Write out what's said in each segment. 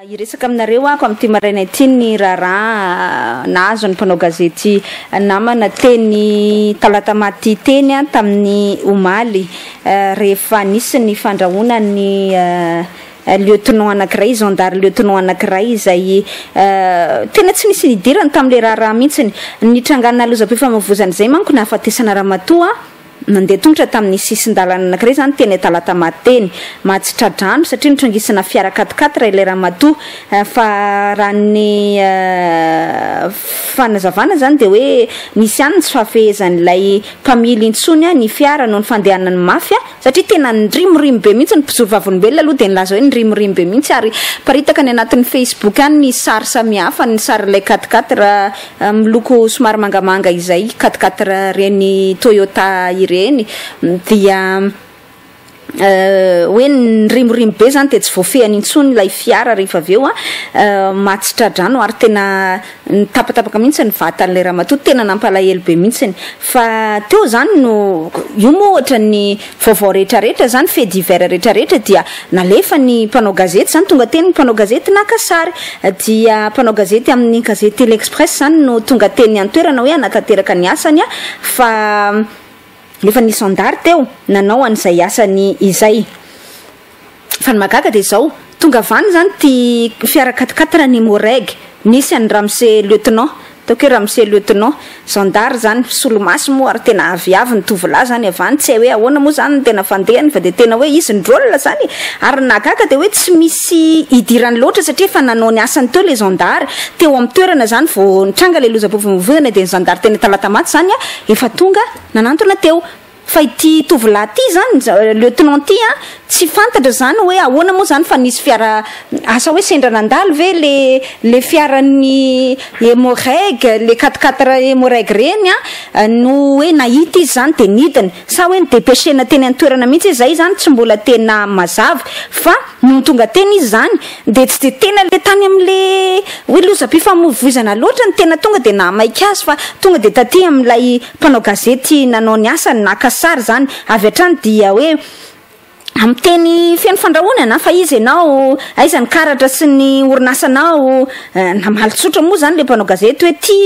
Hiresaka aminareo aho amin'ity maraina ity ny raharaha nahazo ny mpanao gazety namana teny Talatamaty teny tamin'ny omaly rehefa nisy ny fandrahonan'ny lieutenant anankiray, zandary lieutenant anankiray izay tena tsy nisy nidirany tamin'ilay raharaha mihitsy. Nitrangana lozam-pifamoivoizana izay manko nahafatesana ramatoa Nandeha tongotra tamin'ny sisin-dalana anankiray izany teny Talatamaty teny. Maty tra-drano satria notrongisina fiara quatre-quatre ilay ramatoa. Fa raha ny fanazavana izany dia hoe nisy ihany ny tsy fahafehezan'ilay mpamily intsony ny fiara noho ny fandehanany mafy satria tena nirimorimo be mihitsy. Ny mpijoro vavolombelona aloha dia nilaza hoe nirimorimo be mihitsy ary miparitaka any anatin'ny Facebook any ny sary samihafa, ny sarin'ilay quatre-quatre Miloko somary mangamanga izay quatre quatre ireny Toyota ireny dia hoe nirimorimo be zany dia tsy voafehiny intsony ilay fiara rehefa avy eo an, maty tsy tra-drano ary tena nitapatapaka mihitsy ny vatan'ilay ramatoa, tena nampalahelo be mihitsy fa teo zany no io moa ohatran'ny Vaovao rehetra rehetra zany, fait divers rehetra rehetra dia nalefa ny mpanao gazety zany, tonga teny ny mpanao gazety naka sary, dia mpanao gazety amin'ny gazety L'Express zany no tonga teny an-toerana hoe hanatanteraka ny asany fa efa nisy zandary teo nanao an'izay asany izay. Fa ny mahagaga dia izao, tonga avy any izany ity fiara quatre quatre ny Emmo-Reg, nisy an'i ramose lieutenant, ataoko hoe ramose lieutenant, zandary izany, solomaso moa ary tena aviavy ny tovolahy izany avy any, tsy hay hoe ahoana moa izany ny tena fandehany fa dia tena hoe izy ny drôle izany e! Ary ny nahagaga dia hoe tsy misy idirany loatra satria efa nanao ny asany teo ilay zandary, teo amin'ny toerana izany vao nitranga ilay lozam-pifamoivoizana dia ny zandary teny Talatamaty izany efa tonga nanantona teo. Fa ity tovolahy ity izany, lieutenant ity an, tsy fantatra izany hoe ahoana moa izany fa nisy fiara, asa hoe sendra nandalo ve le le fiaran'ny Emmo-Reg, le quatre quatre Emmo-Reg ireny an, no hoe nahita izy izany dia nidina, sa hoe ni-depêcher-na teny an-toerana mihitsy izy, izay izany tsy mbola tena mazava fa nony tonga teny izy izany dia tsy dia tena le tany amin'le hoe lozam-pifamoivoizana loatra no tena tonga dia nahamaika azy fa tonga dia taty amin'ilay Mpanao gazety nanao ny asany naka sary izany avy hatrany dia hoe amin'ny teny feno fandrahonana fa iza ianao, aiza ny karatra sy ny orinasanao, namaly tsotra moa izany ilay mpanao gazety hoe ty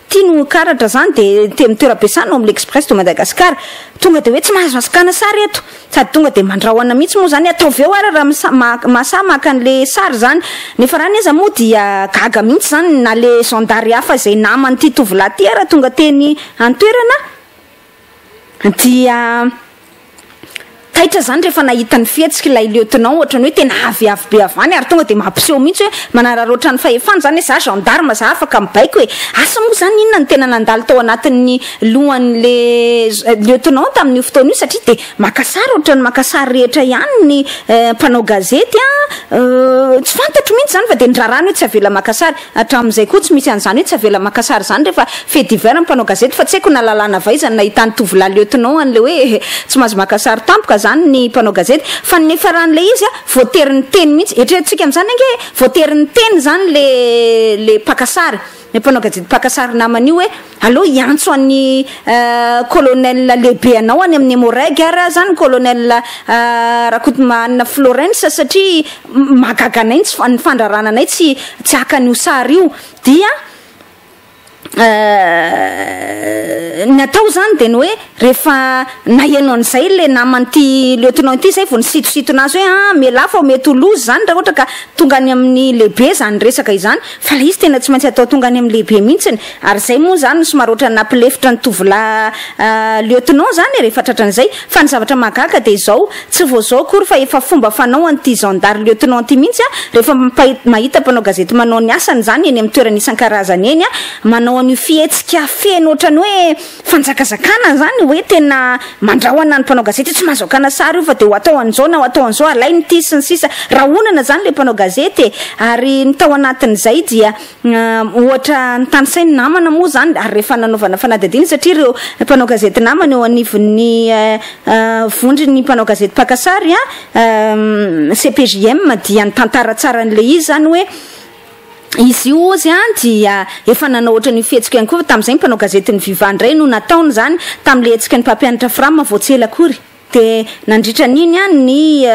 ty no karatra izany dia teny amin'ny toeram-piasana ao amin'ny L'Express de Madagascar, tonga dia hoe tsy mahazo asokana sary eto. Sady tonga dia mandrahona mihitsy moa izany, ataovy eo ary raha mahasahy maka an'le sary izany. Nefa raha ny aiza moa dia gaga mihitsy izany na le zandary hafa izay naman'ity tovolahy ity ara tonga teny an-toerana dia taitra izany rehefa nahita ny fihetsik'ilay lieutenant ohatran'ny hoe tena aviavy be avy any ary tonga dia mampiseho mihitsy hoe manararaotra ny fahefany izany hoe za gendarme za afaka mibaiko e! Asa moa izany inona no tena nandalo tao anatin'ny lohan'le lieutenant tamin'io fotoana io satria dia maka sary ohatran'ny maka sary rehetra ihany ny mpanao gazety an, tsy fantatro mihitsy izany fa dia niraràny hoe tsy avela maka sary, hatramin'izay koa tsy misy an'izany hoe tsy avela maka sary izany rehefa fait divers ny mpanao gazety fa tsy haiko na lalàna avy aiza no nahitan'ny tovolahy lieutenant an'ilay hoe tsy mahazo maka sary tampoka izany ny mpanao gazety fa ny niafaran'ilay izy an voatery niteny mihitsy, eritreretintsika amin'izany ange e, voatery niteny izany le le mpaka sary. Ny mpanao gazety mpaka sary namany io hoe aleo hiantso an'i colonel lehibe anao any amin'ny Emmo-Reg ary aho zany colonel Rakotomahanina Florens satria mahagaga anay ny tsy ny fandrarana anay tsy tsy haka an'io sary io dia ny atao zany dia ny hoe Rehefa naheno an'izay ilay naman'ity lieutenant ity izay vao nisitositona azy hoe ah mialà fa mety ho loza izany raha ohatra ka tonga any amin'ny lehibe izany resaka izany fa ilay izy tena tsy maintsy atao tonga any amin'ny lehibe mihitsiny ary izay moa izany no somary ohatran'ny nampilefitra ny tovolahy lieutenant izany e rehefa tratran'izay fa ny zavatra mahagaga dia izao tsy vao izao akory fa efa fomba fanao an'ity zandary lieutenant ity mihitsy rehefa mahita mpanao gazety manao ny asany izany eny amin'ny toerana isan-karazany eny manao an'io fihetsika feno ohatran'ny hoe Fanjakazakana zany hoe tena mandrahona ny mpanao gazety hoe tsy mahazo akana sary io fa de ho atao an'izao na ho atao an'izao alainy ity sy ny sisa Rahonana zany le mpanao gazety e! Ary ny tao anatin'izay dia ohatra notanisainy namana moa zany ary rehefa nanaovana fanadihadiana satria ireo mpanao gazety namana eo anivon'ny vondron'ny mpanao gazety mpaka sary CPJM dia nitantara tsara an'ilay izy zany hoe Izy io hozy an dia efa nanao ohatran'io fihetsika ihany koa fa tamin'izay ny mpanao gazetin'ny Viva indray no nataony izany tamin'ilay hetsiky ny mpampianatra Fram vao tsy ela akory. Dia nandritra an'iny ny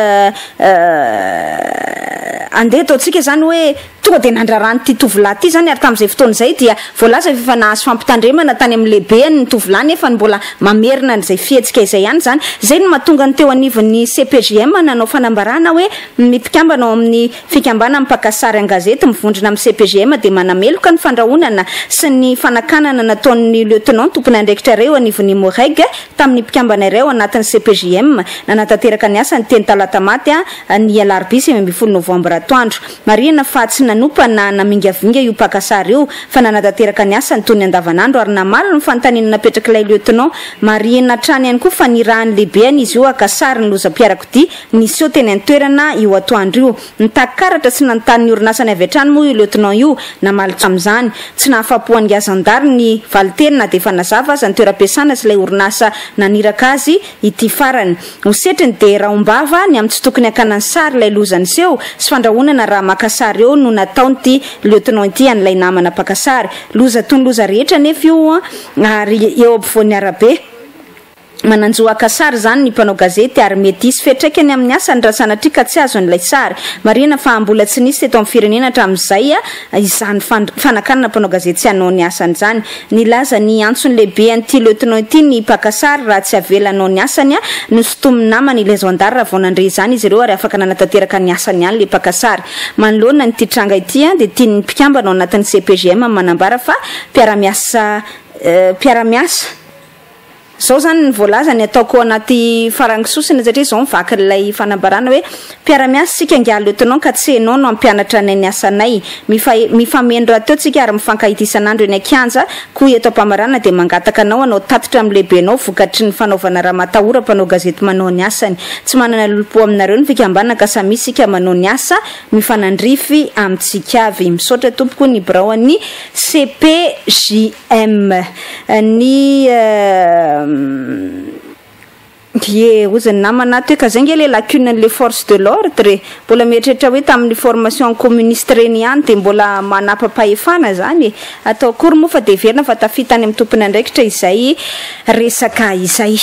andeha ataontsika izany hoe tonga dia nandraran'ity tovolahy ity izany ary tamin'izay fotoana izay dia voalaza fa efa nahazo fampitandremana tany amin'ny lehibeny ny tovolahy nefa mbola mamerina an'izay fihetsika izay ihany izany. Izay no mahatonga ny teo anivon'ny CPJM nanao fanambarana hoe ny mpikambana ao amin'ny fikambanan'ny mpaka sary an-gazety mivondrona amin'ny CPJM dia manameloka ny fandrahonana sy ny fanakanana nataon'ny lieutenant tompon'andraikitra iray eo anivon'ny Moreg tamin'ny mpikambana iray ao anatin'ny CPJM nanatanteraka ny asany teny Talatamaty ny alarobia 19 novambra atoandro. Marihina fa tsy nanopa na namingavinga io mpaka sary io fa nanatanteraka ny asany toy ny andavanandro ary namaly ny fanontaniana napetrak'ilay lieutenant. Marihina hatrany ihany koa fa nirahan'ny lehibeny izy io haka sary ny lozam-piarakodia niseho teny an-toerana io atoandro io. Nitaky karatra sy nanontany ny orinasany avy hatrany moa io lieutenant io. Namaly tamin'izany. Tsy nahafapo an'ingahy zandary ny valinteny na dia efa nazava aza ny toeram-piasana sy ilay orinasa naniraka azy ity farany. Ho setriny dia rahom-bava ny amin'ny tsy tokony hakana ny sary ilay loza niseho sy fandrahonana raha maka sary eo no nataon'ity lieutenant ity an'ilay namana mpaka sary. Loza toy ny loza rehetra anefa io ary eo ampovoan'ny arabe. Manan-jo haka sary izany ny mpanao gazety ary mety hisy fiantraikany amin'ny asany raha sanatria ka tsy azony ilay sary. Marihina fa mbola tsy nisy teto amin'ny firenena hatramin'izay izany fanakanana mpanao gazety tsy hanao ny asany izany. Nilaza ny antson'ny lehibean'ity lieutenant ity ny mpaka sary raha tsy avela hanao ny asany. Nosintomin'ny namany ilay zandary raha vao nandre izany izy ireo ary afaka nanatanteraka ny asany ihany ilay mpaka sary. Manoloana an'ity tranga ity dia tian'ny mpikambana ao anatin'ny CPGM manambara fa mpiara-miasa mpiara-miasa. Zao zany ny voalaza ny ataoko ao anaty farango sosona satria zao mivaky ilay fanambarana hoe mpiara-miasa isika ingahy lieutenant ka tsy enao no hampianatra anay ny asanay. Mifa mifameno rahateo tsika ary mifankahita isan'andro eny an-kianja koa eto am-pamaranana dia mangataka anao hanao tatitra amin'ny lehibenao vokatry ny fanaovana ramatahora mpanao gazety manao ny asany. Tsy manana lolompo aminareo ny fikambanana ka samia isika manao ny asa mifanandrify amintsika avy. Misaotra tompoko ny biraon'ny CPJ. M. Ny Ie, hozy ny namana ato hoe ka zay nge le lacune an'le force de l'ordre e! Mbola mieritreritra hoe tamin'ny formation communiste reny ihany dia mbola manapa-pahefana zany e! Atao akory moa fa dia heverina fa tafita any amin'ny tompon'andraikitra izay resaka izay.